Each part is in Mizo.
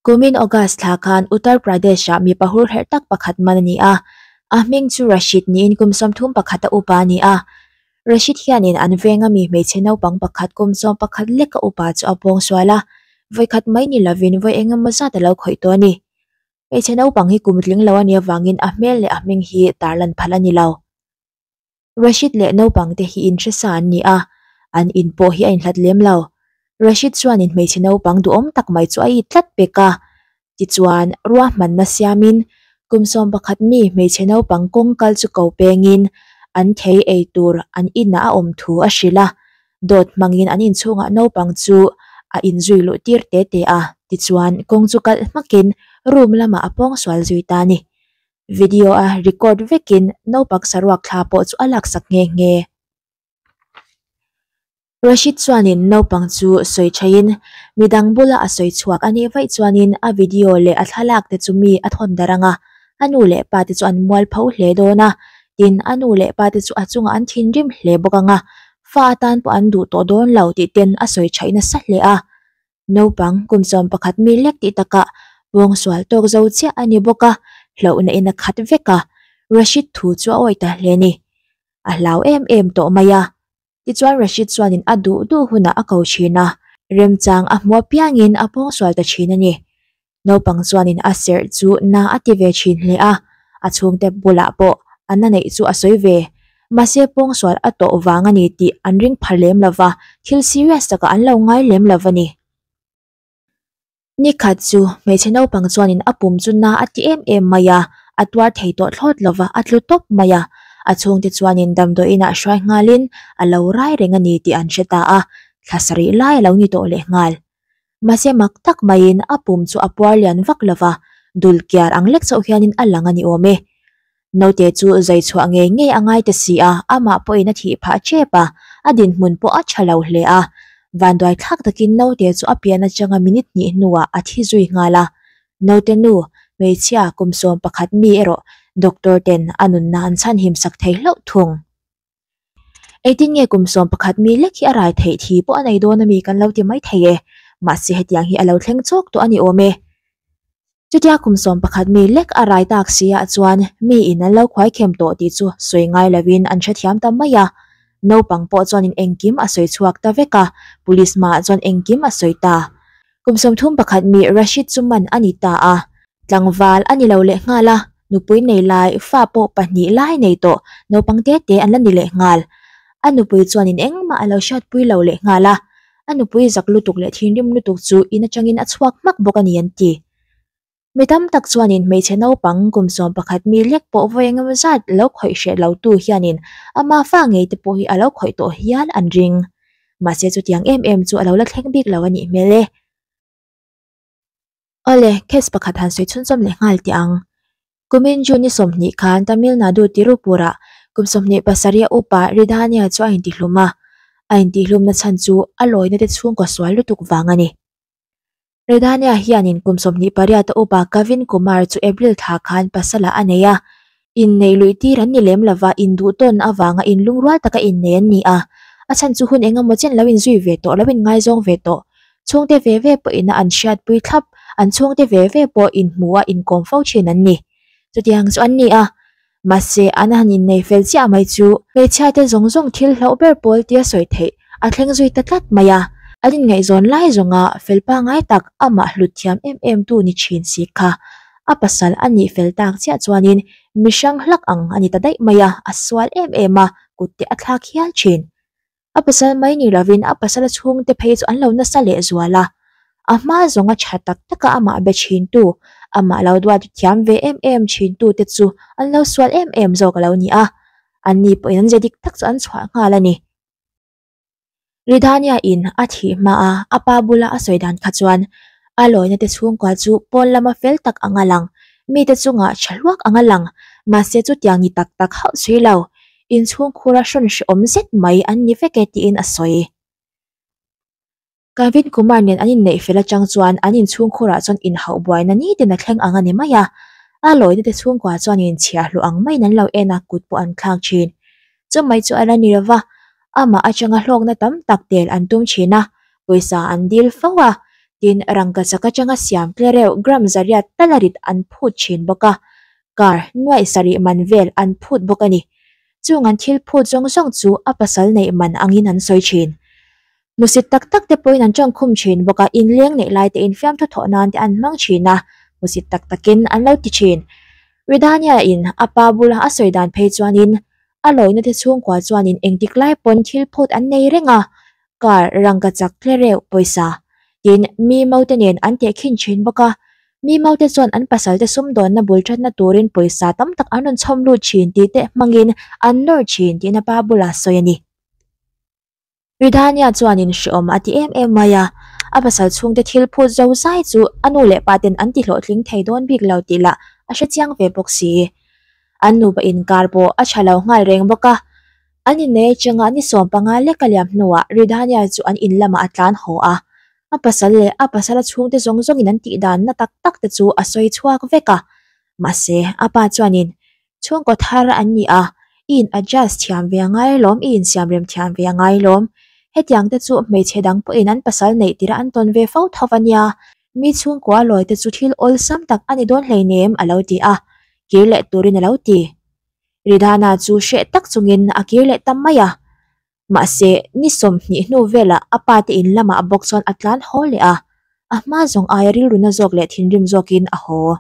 Kumin August thla khan Uttar Pradesh-ah mipa hurherh tak pakhat man a ni a, a hming chu Rashid niin kum 31 a upa a ni a. Rashid hianin an venga mi hmeichhe naupang pakhat kum 11 leka upa chu a pawng sual a, vawikhat mai ni lovin vawi engemaw zat a lo khawih tawh a ni. Hmeichhe naupang hi kum tling lo a nih avangin a hmel leh a hming hi tarlan phal a ni lo. Rashid leh naupang te hi inhresa an ni a, an in pawh hi a inhlat lem lo. Rashid chuanin hmeichhe naupang duhawm tak mai chu a it tlat pek a. Tichuan, ruahmanna siamin kum 11 mi hmeichhe naupang kawng kal chu ko pengin an thei ei tur an inah a awm thu a hrilh a. Dawt hmangin an inchhungah naupang chu a inzui luh tir te te a. Tichuan, kawng chu kalh hmakin room lamah a pawngsual zui ta a ni. Video a record vekin naupang saruak thla pawh chu a laksak nghe nghe. Rashid chuanin naupang chu sawi thaiin midang bula a sawi chhuak a nih vaih chuanin a video leh a thlalak te chu mi a thawn darh ang a, a nu leh pa te chu an mual pho hle dawn a, tin a nu leh pa te chu a chungah an thinrim hle bawk ang a, fa atan pawh an duh tawh dawn lo tih ten a sawi thaih nasa hle a. Naupang kum 11 mi lek tih takah pawngsual tawk zo chiah a ni bawk a, hlauhna in a khat vek a, Rashid thu chu a awih ta hle a ni. A hlau em em tawh mai a. Tichuan Rashid chuanin a duh duh hunah a ko thin a, remchang a hmu apiangin a pawngsual ta thin a ni. Naupang chuanin a serh chu na a ti ve thin hle a, a chhungte bulah pawh a na neih chu a sawi ve. Mahse pawngsual a tawh vang a ni tih an ring pha lem lova, thil serious takah an lo ngai lem lova ni. Nikhat chu hmeichhe naupang chuanin a pum chu na a ti em em mai a, a tuar thei tawh thlawt lova, a tlu tawp mai a. A chhungte chuanin damdawiinah hruai nghalin a lo rai reng a ni tih an hre ta a, thla sarih lai a lo ni tawh lehnghal. Mahse mak tak maiin a pum chu a puar lian vak lova, dul kiar ang lek chauh hianin a lang a ni awm e. Naute chu zai chhuah ngei ngei a ngai ta si a, amah pawhin a thih phah tep a, a dinhmun pawh a tha lo hle a. Vanduai thlak takin naute chu a pian atanga minute hnih hnuah a thi zui nghal a. Naute nu, hmeichhia kum 11 mi erawh doctor ten a nunna an chhanhim sak thei hlauh thung. Engtin nge kum 11 mi lek hi a rai theih thi pawh a nei dawn a mi kan lo ti mai thei e. Mahse hetiang hi a lo thleng chawk tawh a ni awm e. Chutia kum 11 mi lek a rai tak si ah chuan mi in an lo khuai khem tawh tih chu sawi ngai lovin an hrethiam ta mai a. Naupang pawh chuanin engkim a sawi chhuak ta vek a, police hmaah chuan engkim a sawi ta. Kum 31 mi Rashid chu man a ni ta a, tlangval a ni lo lehnghal a, nupui nei lai fa pawh pahnih lai nei tawh naupang te te an la ni lehnghal. A nupui chuanin engmah a lo hriatpui lo lehnghal a, a nupui zak lutuk leh thinrim lutuk chu in atangin a chhuak hmak bawk a ni an ti. Mi tam tak chuanin hmeichhe naupang kum 11 mi lek pawh vawi engemaw zat lo khawih hreh lo tu hianin ama fa ngei te pawh hi a lo khawih tawh hial an ring. Mahse chutiang em em chu a lo la thleng bik lo a nih hmel e. Awle, case pakhat han sawi chhunchawm leh nghal teh ang. Kumin June ni 20 khan Tamil Nadu Tirupur-ah kum 27 a upa Ridhania chu a intihlum a. A intihlumna chhan chu a lawina te chhungkaw sual lutuk vang a ni. Ridhania hianin kum 28 a upa Kavin Kumar chu April thla khan pasala a nei a. Innei luih tir an ni lem lova, induh tawn avanga inlungrual taka innei an ni a. A chhan chu hun engemaw chen lo inzui ve tawh, lo inngaizawng ve tawh. Chhungte ve ve pawhin a an hriatpui thlap, an chhungte ve ve pawh inhmu a inkawm fo thin an ni. Chutiang chu an ni a. Mahse, an han innei fel chiah mai chu hmeichhiate zawng zawng thil hlauh ber pawl tia sawi theih a thleng zui ta tlat mai a. An inngaihzawn lai zawnga fel pangngai tak amah hlut thiam em em tu ni thin si kha a pasal a nih fel tak chiah chuanin mi hrang hlak ang a ni ta daih mai a, a sual em em a, kut te a thlak hial thin. A pasal mai ni lovin a pasala chhungte phei chu an lo nasa leh zual a, a hma zawnga tha tak taka amah be thintu, amah lo duat thiam ve em em thintu te chu an lo sual em em zawk a lo ni a, anni pawhin an ze dik tak chu an chhuah nghal a ni. Ridhania in a thih hma a a pa bula a sawi dan kha chuan a lawina te chhungkua chu pawn lama fel tak anga lang, mite chungah tha hluak anga lang, mahse chutiang ni tak tak hauh sui lo, inchhungkhura hrawn hrehawm zet mai an ni vek e tiin a sawi. Kavin Kumar nen an inneih fel atang chuan an inchhungkhurah chuan inhauh buaina nitin a thleng ang a ni mai a, a lawina te chhungkua chuan inchhiahhlawh ang maiin an lo en a, kut pawh an thlak thin. Chumai chu a la ni lova, amah atanga hlawkna tam tak tel an tum thin a, pawisa an dil fo a. Tin, rangkachak atanga siam tlereuh gram 800 tala rit an phut thin bawk a, car nuaih sarih man vel an phut bawk a ni. Chung an thil phut zawng zawng chu a pasal neih man angin an sawi thin. Hmusit tak tak te pawhin an tawngkhum thin bawk a, inleng neih lai te infiamthu thawh nan te an hmang thin a, hmusit tak takin an lo ti thin. Ridhania in a pa bula a sawi dan phei chuanin a lawina te chhungkua chuanin engtik lai pawn thil phut an nei reng a, car rangkachak tlereuh pawisa tin mi mau te nen an tehkhin thin bawk a, mi mau te chuan an pasal te sumdawnna bul thatna turin pawisa tam tak an rawn chhawm lut thin tih te hmangin an nawr thin tiin a pa bula sawi a ni. Ridhania chuanin hreawm a ti em em mai a, a pasal chhungte thil phut zo zai chu a nu leh pa ten an ti hlawhtling thei dawn bik lo tih lah a hre chiang ve bawk si. An nupa inkar pawh a tha lo nghal reng bawk a. An innei atanga ni 15 lek a liam hnuah Ridhania chu an in lamah a tlan haw a, a pasal leh a pasala chhungte zawng zawngin an tih dan na tak tak te chu a sawi chhuak vek a. Mahse, a pa chuanin Chhungkaw thar an ni a, i in adjust thiam ve a ngai alawm, i insiam rem thiam ve a ngai alawm. Hetiang te chu hmeichhe dang pawhin an pasal neih tirh an tawn ve fo tho a nia, mi chhungkua lawi te chu thil awlsam tak a ni dawn hleinem a lo ti a, kir leh turin a lo ti. Ridhana chu hreh tak chungin a kir leh ta mai a. Mahse, ni 20 hnu velah a pa te in lamah bawk chuan a tlan haw leh a, a hma zawng aia rilru na zawk leh thinrim zawkin a haw.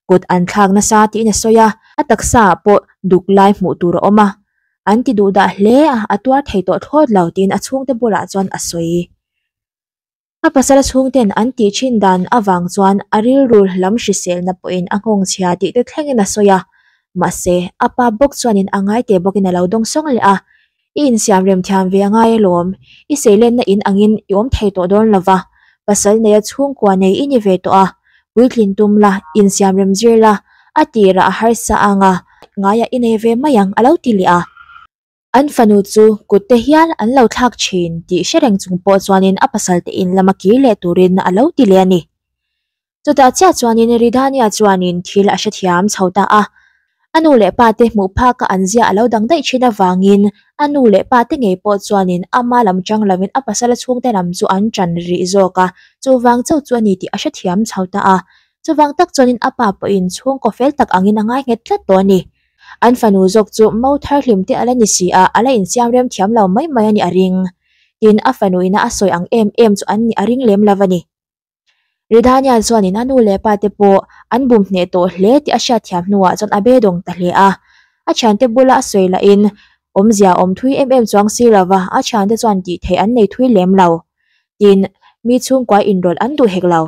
Kut an thlak nasa tiin a sawi a, a taksa ah pawh duk lai hmuh tur a awm a, an ti duh dah hle a, a tuar thei tawh thlawt lo tiin a chhungte bulah chuan a sawi. A pasal chhungten an tih thin dan avang chuan a rilru lam hriselna pawhin a nghawng chhia tih te thlengin a sawi a, mahse a pa bawk chuanin a ngai teh bawkin a lo dawng sawng leh a, I insiam rem thiam ve a ngai alawm, i seilenna in angin i awm thei tawh dawn lova, pasal neia chhungkua nei i ni ve tawh a, puitlin tum la, insiam rem zir la, a tirah a harsa ang a, ngaiah i nei ve mai ang a lo ti leh a. An fanu chu kut te hial an lo thlak thin tih hre reng chung pawh chuanin a pasal te in lama kir leh turin a lo ti leh a ni. Chutah chiah chuanin Ridhania chuanin thil a hrethiam chho ta a. A nu leh pa te hmuh phaka an zia a lo dang daih thin avangin a nu leh pa te ngei pawh chuanin ama lam chang lovin a pasala chhungte lam chu an tan rih zawk a, chuvang chauh chu a ni tih a hrethiam chho ta a. Chuvang tak chuanin a pa pawhin chhungkaw fel tak angin a ngai nghet tlat tawh a ni. An fanu zawk chu mo thar hlim te a la ni si a, a la insiam rem thiam lo mai mai a nih a ring. Tin, a fanu ina a sawi ang em em chu an nih a ring lem lo a ni. Ridhania chuanin a nu leh pa te pawh an bum hneh tawh hle tih a hriat thiam hnuah chuan a beidawng ta hle a. A thiante bula a sawi lahin awmzia awm thui em em chuang si lo va, a thiante chuan tih theih an nei thui lem lo. Tin, mi chhungkua inrawlh an duh hek lo.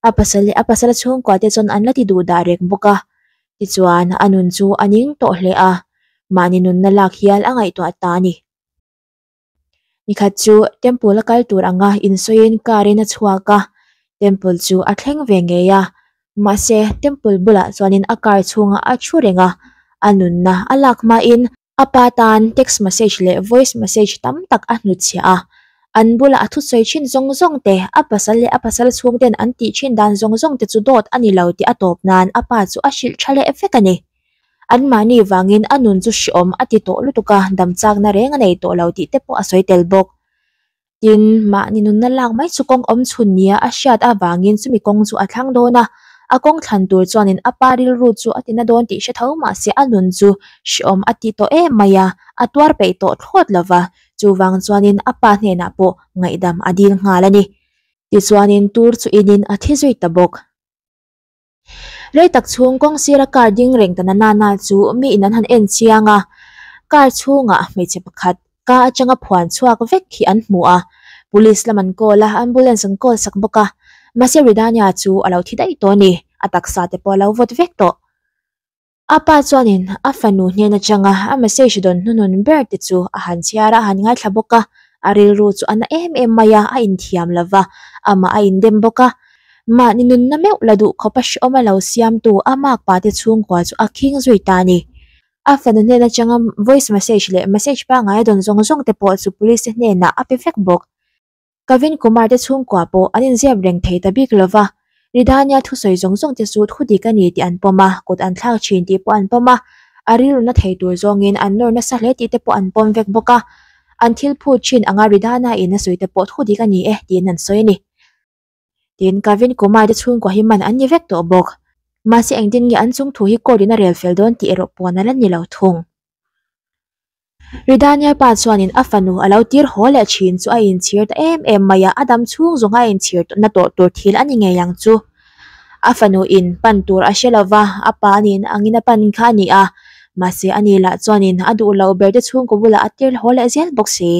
A pasal leh a pasala chhungkua te chuan an la ti duh dah reng bawk a. Tichuan, a nun chu a ning tawh hle a, mahni nunna lak hial a ngaihtuah ta a ni. Nikhat chu temple a kal tur anga insawiin car in a chhuak a, temple chu a thleng ve ngei a. Mahse, temple bulah chuanin a car chhungah a thu reng a, a nunna a lak hmain A pa tan text message leh voice message tam tak a hnutchhiah a, an bula a thusawi thin zawng zawng te, a pasal leh a pasal chhungten an tih thin dan zawng zawng te chu dawt a ni lo tih a tawp nan a pa chu a hrilh tha leh vek a ni. Anmahni vangin a nun chu hreawm a ti tawh lutuk a, damchakna reng a nei tawh lo tih te pawh a sawi tel bawk. Tin, mahni nunna lak mai chu kawng awm chhun nia a hriat avangin chumi kawng chu a thlang dawn a, a kawng thlan tur chuanin a pa rilru chu a tina dawn tih hre tho mahse a nun chu hreawm a ti tawh em mai a, a tuar peih tawh thlawt lo va, chuvang chuanin a pa hnenah pawh ngaihdam a dil nghal a ni. Tichuanin tur chu inin a thi zui ta bawk. Rei tak chhung kawng sira car ding reng ta na nana chu mi in an han en chiang a, car chhungah hmeichhe pakhat ka atanga phuan chhuak vek hi an hmu a, police lam an call a, ambulance an call sak bawk a, mahse Ridhania chu a lo thi daih tawh a ni, a taksa te pawh a lo vawt vek tawh. A pa chuanin a fanu hnen atanga a message dawn hnunun ber te chu a han chhiar a, a han ngaithla bawk a, a rilru chu a na em em mai a, a inthiam lo va, amah a indem bawk a. Mahni nunna meuh la duh khawp a hreawm a lo siamtu a makpa te chhungkua chu a khing zui ta a ni. A fanu hnen atanga voice message leh message pangngai a dawn zawng zawng te pawh chu police te hnenah a pe vek bawk. Kavin Kumar te chhungkua pawh an inziap reng thei ta bik lo va, Ridhania thusawi zawng zawng te chu thu dik a ni tih an pawm a, kut an thlak thin tih pawh an pawm a, a rilruna thei tur zawngin an nawr nasa hle tih te pawh an pawm vek bawk a, an thil phut thin anga Ridhana in a sawi te pawh thu dik a ni e tiin an sawi a ni. Tin, Kavin Kumar te chhungkua hi man an ni vek tawh bawk. Mahse engtin nge an chung thu hi court in a rel fel dawn tih erawh puan a la ni lo thung. Ridania pa chuanin a fanu a lo tir haw leh thin chu a inchhir ta em em mai a, a dam chhung zawng a inchhir na tawh tur thil a ni ngei ang chu. A fanu in pan tur a hre lova, a pa nin angin a pan kha a ni a, mahse ani lah chuanin a duh loh ber te chhungkaw bulah a tir haw leh zel bawk si.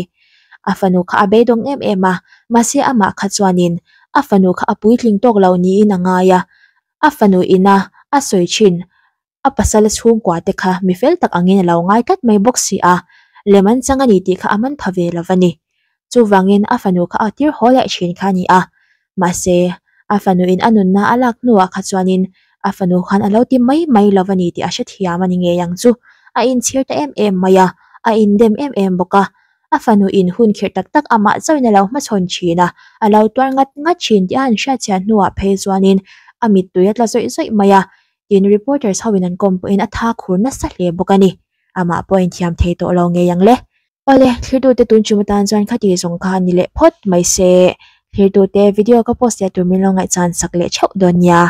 A fanu kha a beidawng em em a, mahse amah kha chuanin a fanu kha a puitling tawk lo niin a ngai a, a fanu ina a sawi thin A pasal chhungkua te kha mi fel tak angin a lo ngai tlat mai bawk si a, lem an chang a ni tih kha a man pha ve lo va ni. Chuvangin a fanu kha a tir haw leh thin kha a ni a. Mahse, a fanuin a nunna a lak hnuah kha chuanin a fanu khan a lo ti mai mai lo va ni tih a hrethiam a ni ngei ang chu. A inchhir ta em em mai a, a indem em em bawk a. A fanuin hun khirh tak tak amah chauhin a lo hmachhawn thin a, a lo tuar ngat ngat thin tih a han hriatchhiah hnuah phei chuanin a mittui a tla zawih zawih mai a. Tin, reporters ho in an kawm pawhin a tha khur nasa hle bawk a ni. Amah pawh a inthiam thei tawh lo ngei ang le. Awle, thlirtute tun ṭum atan chuan khati zawng kha ni leh phawt mai se. Thlirtute video ka post leh tur min lo ngaihchan sak leh theuh dawn nia.